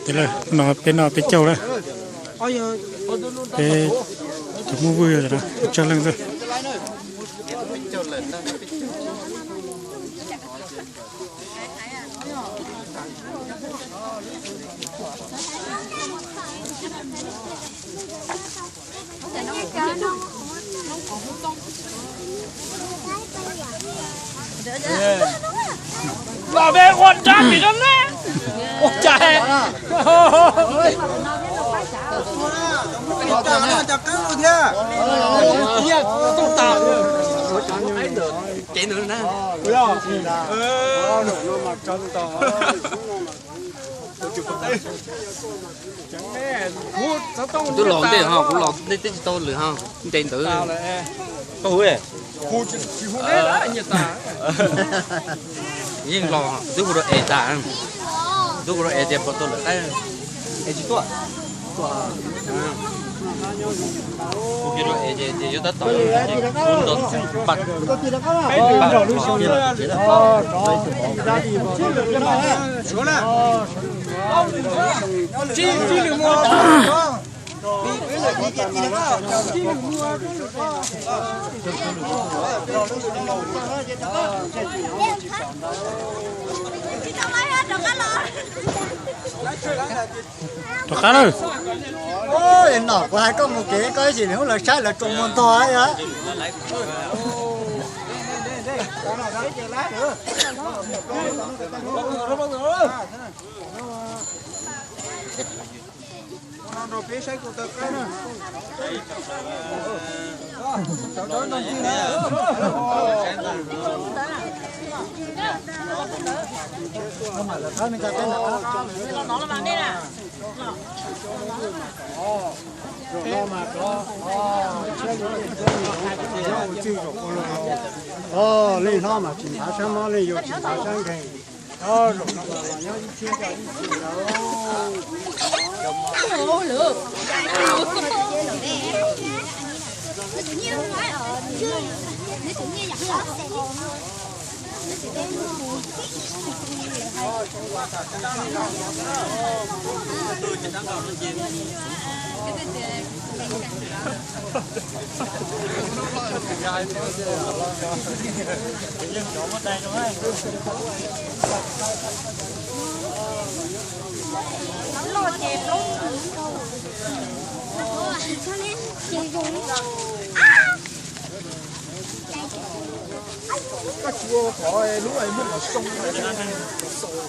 Tes lawm no peb noj peb caug lawm. Peb tus muaj vwj tsawg leej xwb. Los ve ua rab vim no ne. Ua cas. Cev ntawd na. Twb los ntej ho, kuv los ntej twb tsis tau lwm ho. Ntes ntawd. Yeej los twb hu rau es tas, twb hu rau es tias puas tau lawm qaib. Es tsis tuaj. Hu kiag rau es ces yuav tab tom, kuv nrog pab. Rov qab lawm. Nom, kuv hais koj mus kev koj ib sim nws ub lawv saib lawv tsuas muag ntog yom. Leej hlob mas tsis ntav sab mob, leej yau tsis ntav sab nkeeg. Zaum no los nyob ib txhia ib txhia. Koj tsis ua qhov lub muaj qhov xoo.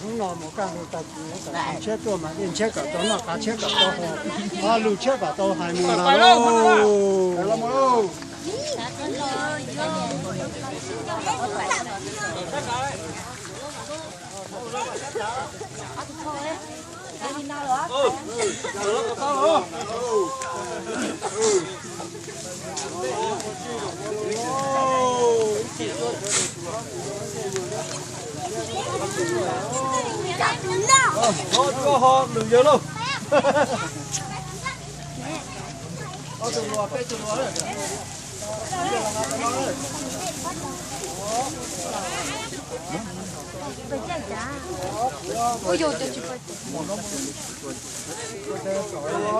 Hnub no mus kaj ntug tag kis, qav tshiab tuaj mas dej ntshiab kom tau noj, qav tshiab kom tau haus, lus tshiab kom tau hais mus los lauj.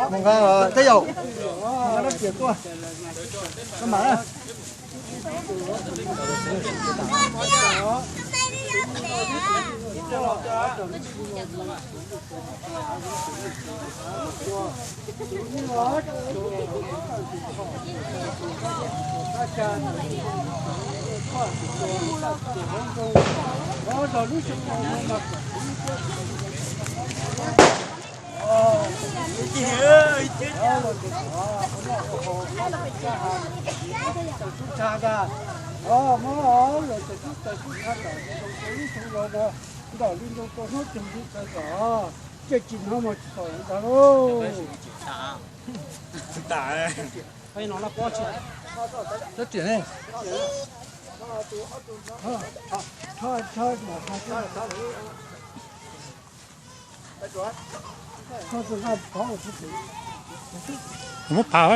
Mus nqa tej zaum, nqa lab riam tuaj, koj mam. Ntawm li ntawd tau hnub twg li tawm kom cia tsis hnov mas tsis tau ntag lauj. Tsis tas. Tab sis Muab phav.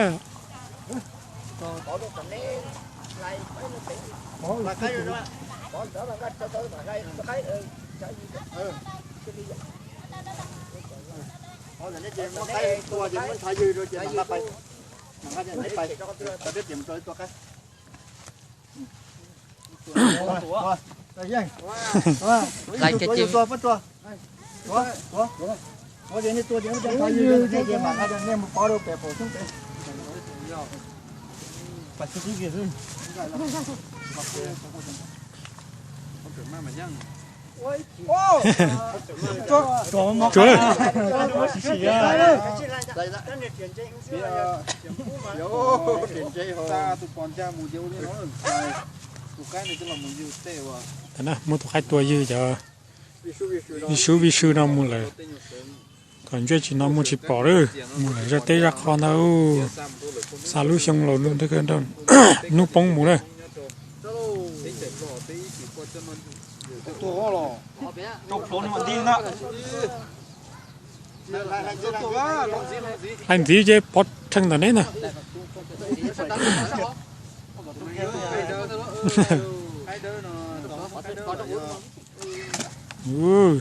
Muab tus qaib tua ywg cov vij sub vij sw no mus lawm. Kom ntsej tsis no muaj tsis pom lawm, mus lawm zaj teb zaj qho ntag. Xa lub xyoo laus hnub poob mus na. Hais ntxiv ces pov rheej ntawm neb na. Ub,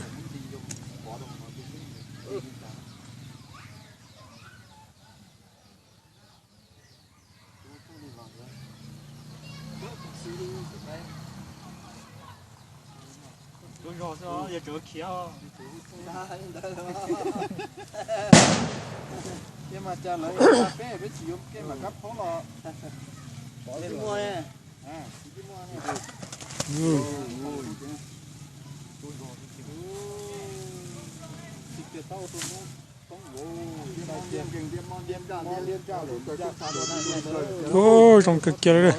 zoo kawg kiag li.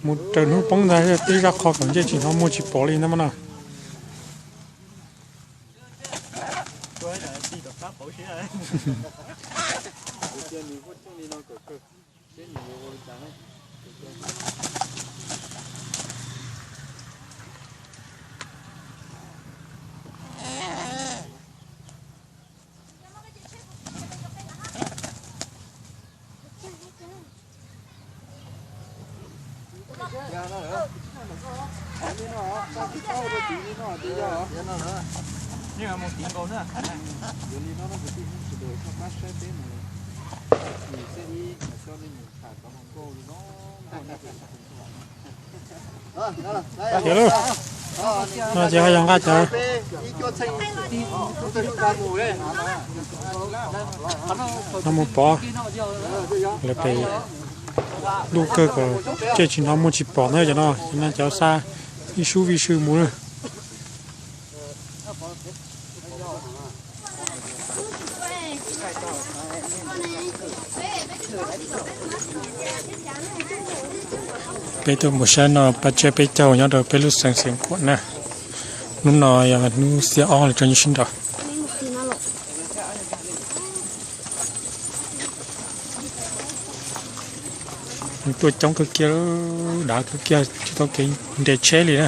Mus raws hnub poob ntag, tib zaj qho kom ntsej tsis hnov muaj tsis pom li ntag mas no. Tiag lauj. No ces ho yog nqa cov no mus pov lawv pem lub kawg kom ntsej tsis hnov muaj tsis pom na cov no, cov no cov xa vij sub vij sw mus na. Peb tuaj mus saib no pab tsiab peb caug nyob rau peb lub xeev Xeev Khuam na. Hnub no yog hnub xiab ob lawm rau nyob sib nraus. Tuaj coob kawg kiag, dav kawg kiag tsis tau kev nres tsheb li na.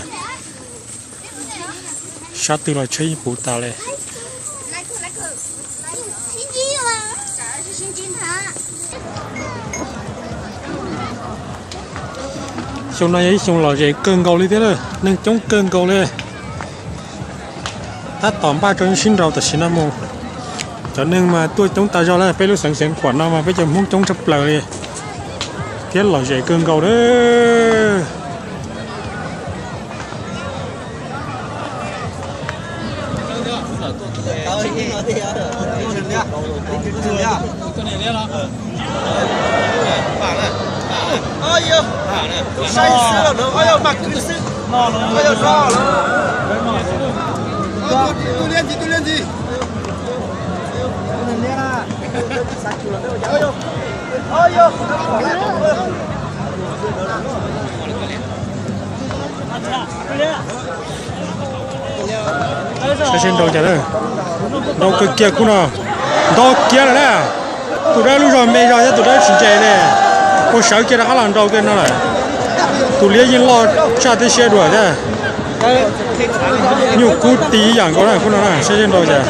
Sab twg los tsheb yeej puv tas li. Xyoo no yog ib xyoo lom zem kawg nkaus li thiab, neeg coob kawg nkaus li. Tab tom npaj rau sib nraus tam sim no mus. Cov neeg mas tuaj coob tas zog lawm, peb lub xeev Xeev Khuam no mas peb cov Hmoob coob tshaj plaws li thiab lom zem kawg nkaus lawm. Saib seb nrau cas lawm. Nrau kawg kiag khub no. Ntau kiag lawm na. Tus dawb lub zog me zog thiab tus dawb tsis ntse li. Ua sawv kiag rov qab los nrau kiag no lawm. Tus liab yeej loj tshaj tib siab dua thiab. Nyuj kub ti ib yam nkaus na, kub no na, saib seb nrau cas.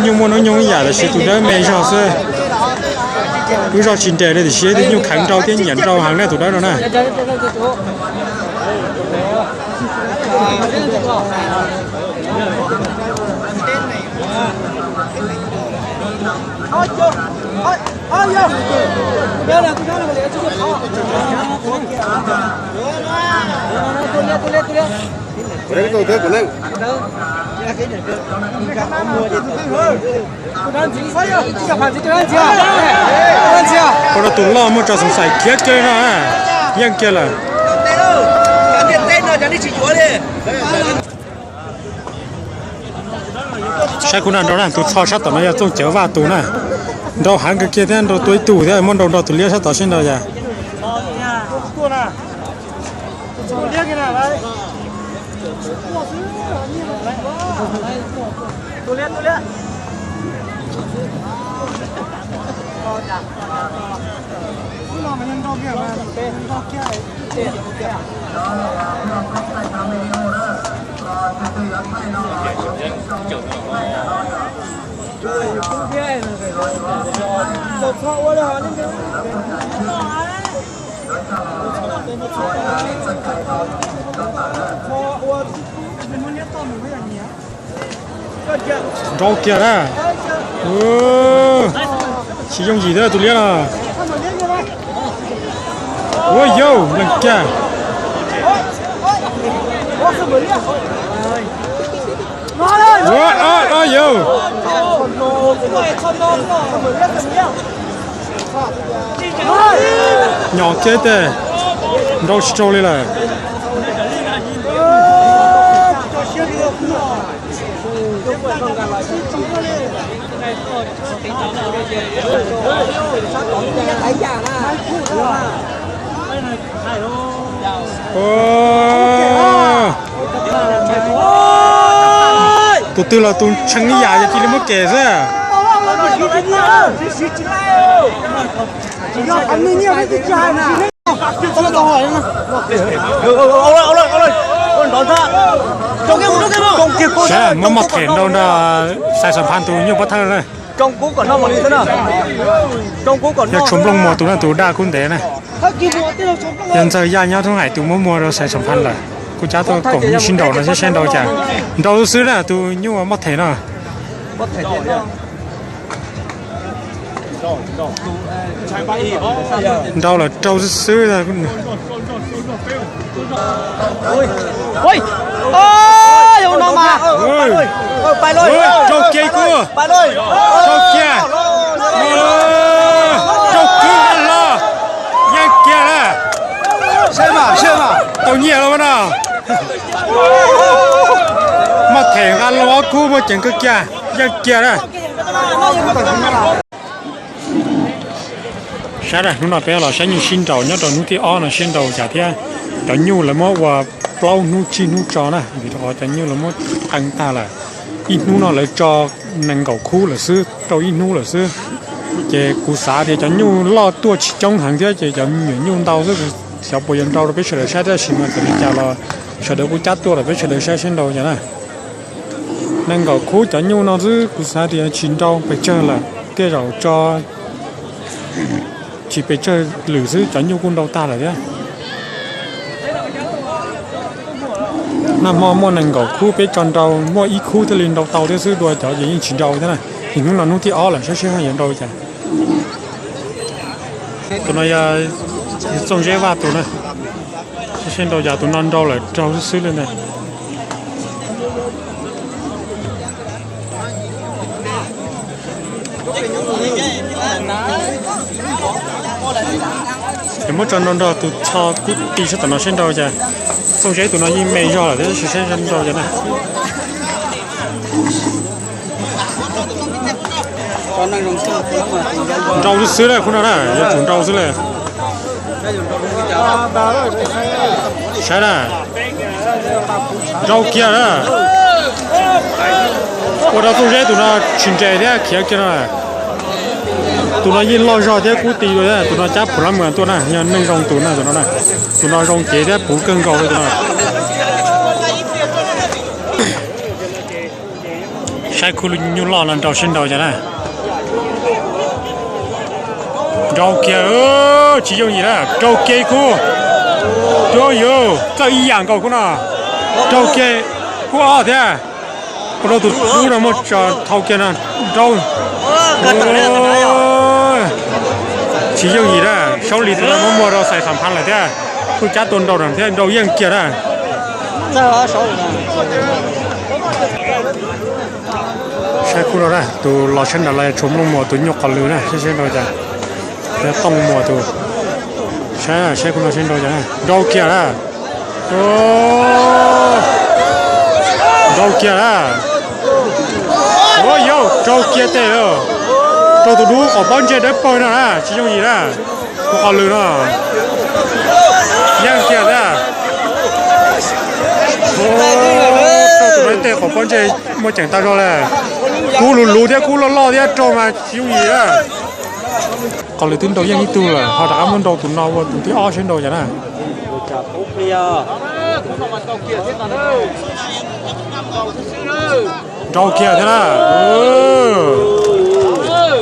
Nyuj muaj hnub nyoog ib yam, tab sis tus dawb me zog xwb. Wb zog tsis nres li, tiam sis tus nyuj kheev nrau thiab nyiam nrau heev na tus dawb no na. Ua rau tus loj muaj tso xav xaim khiav kiag no, yeej kiag lawm. Saib kuv na, nrau na, tus txho sab tom no yog Txooj Cawv Vaj tus na. Nrau heev kawg kiag thiab, nrau tua ib tug thiab, muab nrau nrog tus liab sab tod seb nrau yas. Nrau kiag na. Tsis yooj yim thiab tus liab no. Ua yau leej kiag. Ua yau. Nyom kiag tes, nrau tsis raug li lawm. Tus twg los tus tshee ib yam, yog cia li muab kem xwb. Saib, muab moj them nrau nrog Xais Xam Phas tus nyuj pob thawj na. Yog tshuav nplooj muag tus na, tus daj kub ntev na. Yog ntxawg yaj nyob thoob hais tus muab muag rau Xais Xam Phas lawm. Kuj cab tuaj koom nyuj sib nraus no saib seb nrau cas. Nrau xwb na tus nyuj moj them no. Nrau lawm rau xwb xwb. Rau kiag kub, rau kiag, rau kub los, yeej kiag na. Tau nyiaj los no. Moj them nqa los ob kub muaj ceem kawg kiag, yeej kiag na. Saib na, hnub no peb los saib nyuj sib nraus nyob rau hnub thib ob no, sib nraus cas thiab. Cov nyuj lawv muab ua plaub hnub tsib hnub tso na, vim rau qhov cov nyuj lawv muab qee tag lawm. Ib hnub no lawv tso nees nkaum khub lawm xwb, rau ib hnub lawm xwb. Ces kuv xav tias cov nyuj loj tuaj tsis coob heev thiab ces cov me nyuam nyuj ntau xwb, kuv xyov puas yuav nrau rau peb sawv daws saib, tab sis mas txawm li cas los sawv daws kuj cab tuaj lawm, peb sawv daws saib seb nrau cas na. Nees nkaum khub cov nyuj no xwb kuv xav tias tsis nrau pes tsawg lawm, tej zaum tso tsis pes tsawg lwm xwb cov nyuj kuj nrau tag lawm thiab. Nag hmo muaj nees nkaum khub peb tso nrau, muaj ib khub thiaj li nrau tau thiab xwb, dua cov ces yeej tsis nrau thiab na. Ces hnub no hnub thib ob lawm, saib seb yuav nrau cas. Tus no yog Txooj Zeb Vaj tus na. Saib seb nrau cas, tus no nrau lawm rau xwb xwb li ntag. Ces muab tso nrau nrog tus txho kub ti sab tom no seb nrau cas. Txooj Zeb tus no yeej me zog lawm thiab, tab sis saib nrau cas na. Nrau xwb xwb na, khub no na, yuav tsum nrau xwb li. Saib na, nrau kiag na. Ua rau Txooj Zeb tus no tsis nres thiab khiav kiag no. Tus no yeej loj zog thiab kub ti dua, tus no cab phuv lab mas tuaj na, yog neeg zoo tus na tus no na. Tus no zoo cev thiab puv kawg nkaus li tus no. Saib khub nyuj loj no nrau sib nrau cas na. Nrau kiag, tsis yooj yim na, nrau kiag ib khub. Tuaj yus txawj ib yam nkaus khub no. Nrau kiag khub ob thiab. Ua rau tus dub no muab tso thau kiag no, nrau. Tsis yooj yim na, Saub Lis tus no muab muag rau Xais Xam Phas lawm thiab. Kuj cab tua nrau thiab, nrau yeej kiag na. Saib khub no na, tus los sab nraud los tshuav Nplooj Muas tus nyuj qos lws na, saib seb nrau cas. Yog Tooj Muas tus, saib, saib khub no seb nrau cas na, nrau kiag na. Nrau kiag na. Ua yau, nrau kiag tes, rau tus dub qhov pob ntseg dawb paug no na, tsis yooj yim na. Tus qos lws no, yeej kiag thiab. Rau tus no tej qhov pob ntseg muaj ceem tas zog lawm. Kub luv luv thiab kub loj loj thiab, raug mas tsis yooj yim na. Qos lws twb nrau yeej ib tug lawm, ho rov qab muab nrau tus no ua tus thib ob seb nrau cas na. Nrau kiag thiab na.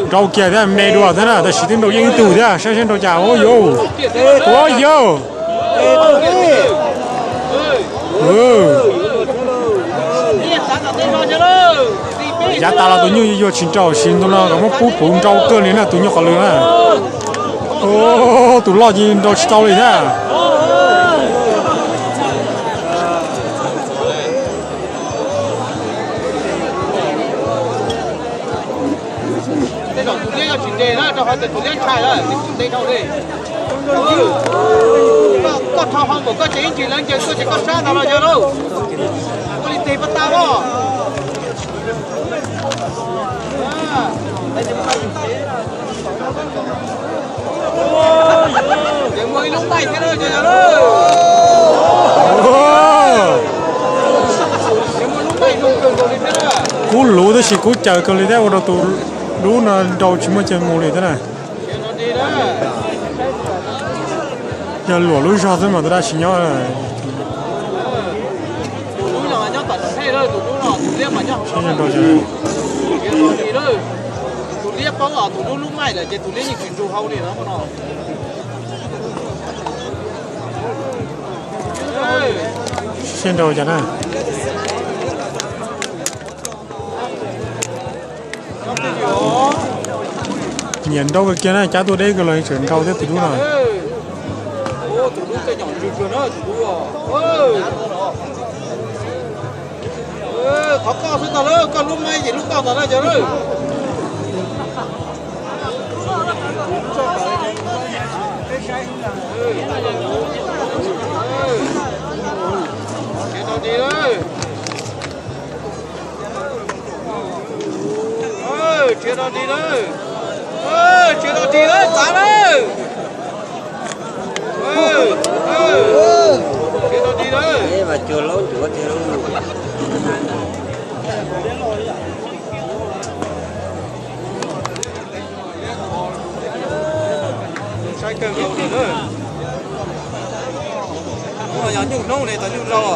Nrau kiag thiab, me dua thiab na, tab sis twb nrau yeej ib tug thiab, saib seb nrau cas. Ua yau, ua yau. Yav tas los tus nyuj yuag tsis nrau, sis ntu no kom muab pub puv nrau kawg li na, tus nyuj qos lws na. Tus loj ces nrau tsis tau li thiab. Tej zaum tus liab yog tsis nres na, rau qhov tias tus liab ntshai lawm, nws kuj ntev dhau li. Koj rho hau npaum koj ces ib ntsis lawv ncaws tuaj ces koj sab ntawd los yog lauj. Koj li tes pab tab os. Ces muaj ib lub maij thiab na, yog yog lauj. Ces muaj lub maij zoo kawg nkaus li thiab na. Kub luv tab sis kub caws kawg li thiab, ua rau tus dub no nrau tsis muaj cag mus li thiab na. Yog luam lub zog xwb mas tus dab tsis nyob. Tus liab paub tus dub lub maij lawm ces tus liab yeej tsis nrug hau li no. Sib nrau cas na. Nyiam nrau kawg kiag na, cab tuaj deb kawg los tseem nrau thiab tus dub no. Qhov koj xwb tag lawm, koj lub maij ces lub koj tag lawm cov lawm. Tsis tau di lawm. Tsis tau di lawm. Tsis tau di lawm, txav lawm. Tsis tau di lawm. Saib kawg nkaus li na. Hnub no yog nyuj hnub ne, tau nyuj rau.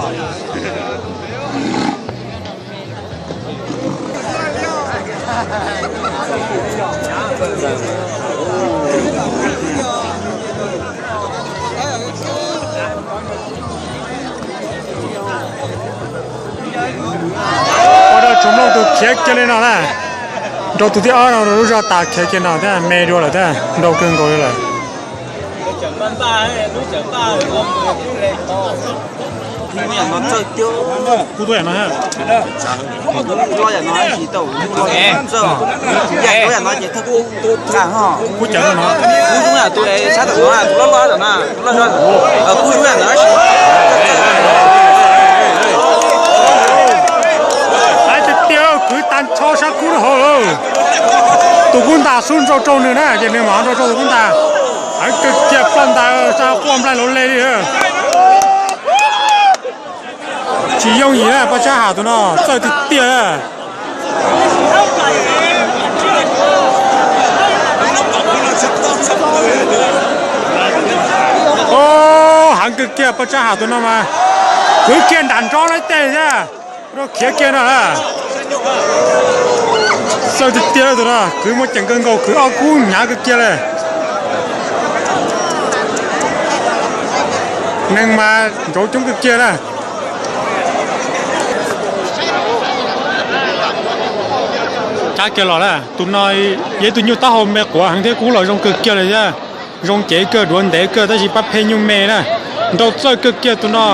Ua rau Tsuas Nplooj tus khiav kiag li no na. Nrau tus thib ob no rau lub zog tas khiav kiag no thiab, me dua lawm thiab, nrau kawg nkaus li lawm. Kub tuaj yam no. Kub cawv no. Hais tiag tiag kwv tag nrho sab kub rau hauv lawm. Tus kub ntas xub nrau rau nws na, ces nws mam nrau rau tus kub ntas. Hais tiag tiag plaj ntais sab quaj nplaig luv le li. Tsis yooj yim na, paj tsab ham tus no txawj tiag tiag. Kawg kiag poj tsab ham tus no mas kwv kiag nram nrob lawm tej thiab, rau khiav kiag no na. Txawj tiag tiag tus no, kwv muaj ceem kawg nkaus, kwv ob kub hnyav kawg kiag li. Neeg mas ntsauv coob kawg kiag na. Cab kiag los na, tus no yog ib tug nyuj taub hau me quav heev thiab kub los zoo kawg kiag li thiab. Zoo cev kawg, duav ntev kawg tab sis pab phem nyuj me na. Nrau txawj kawg kiag tus no,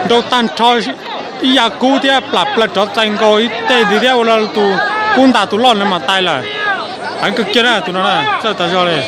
nrau tag nrho ib yam kub thiab plam plaws rov txais nkaus ib teg ntxiv thiab ua rau tus kub ntas tus loj no mas tai lawm. Heev kawg kiag na tus no na, txawj tas zog li.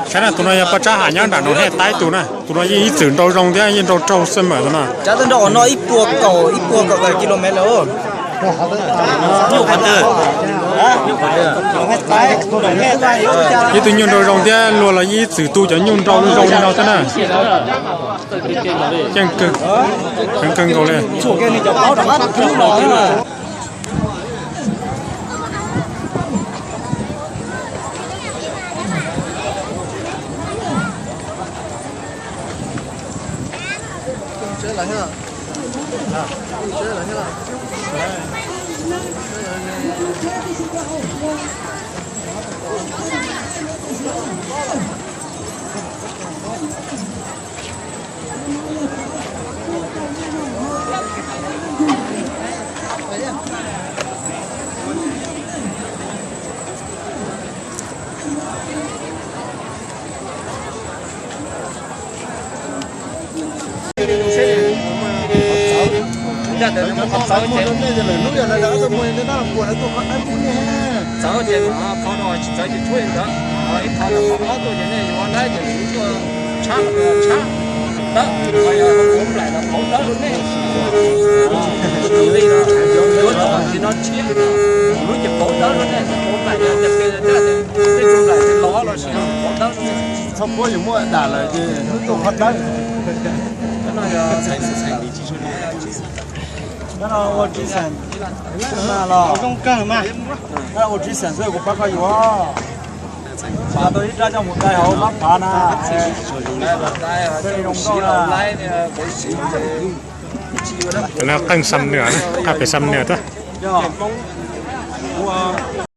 Saib na, tus no yog poj tsab ham nyob nram no, hej, taib tus na. Tus no yeej ib txwm nrau zoo thiab yeej nrau raug xwb mas tus no. Cov nrau no ib puas kaum, ib puas kaum kis lus mev lawm. Ib tug nyuj nrau zoo thiab luag los yeej ib txwm tu cov nyuj nrau zoo li no thiab na. Ceeb kawg, heev kawg nkaus li. Txawv ces no qhov no tsis txawv ces tshuav li ntawd, ib qho no qhov ob tuaj ces nej yuav laib ces lwm tuaj tshab tshab tawb, qhov yog hauv nplaim no qhov dawb rau nej. Li no yuav tom tim no tshiab, lub ces qhov dawb rau nej, hauv nplaim no ces peb daj tej tug nplaim ces los los sis qhov dawb rau nej. Txhob puab yuav muaj dam lawm ces hnub tuaj qhov dawb. Cov no ua tsis xeem, cov no ua tsis xeem, cov no ua tsis xeem xwb kuv pab koj yuav. Pab tau ib rab coj mus dai hauv mab phav na. Peb zoo nkauj na. Cov no qeej xam nws, qab pem xam nws tuaj.